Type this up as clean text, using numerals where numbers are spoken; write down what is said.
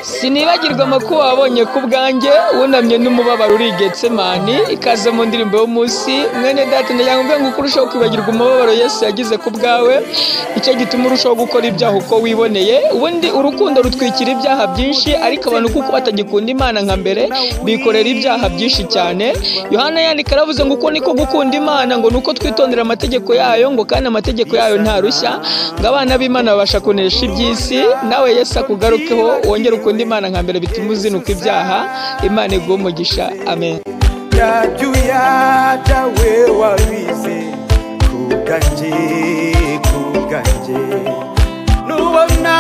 Sinibagirwa amakuba wabonye ku bwanjye, wunamye n'umubabaro uri i Getsemani. Ikaze mu ndirimbo y'umunsi, mwene data, ndagira ngo mvuge ngo uko urushaho kwibagirwa umubabaro Yesu yagize ku bwawe, icyo gituma urushaho gukora ibyaha uko wiboneye. Ubundi urukundo rutwikira ibyaha byinshi, ariko abantu kuko batagikunda Imana nka mbere, bikorera ibyaha byinshi cyane. Yohana yandika aravuze ngo uko niko gukunda Imana, ngo nuko twitondera amategeko yayo, ngo kandi amategeko yayo ntarushya, ngo abana b'Imana babasha kunesha iby'isi. Nawe Yesu akugarukeho, wongere ukunde Imana nka mbere, bituma uzinuka ibyaha. Imana iguhe umugisha, amen. Yabyuya dawe wabize kubwanjye, kubwanjye nubona.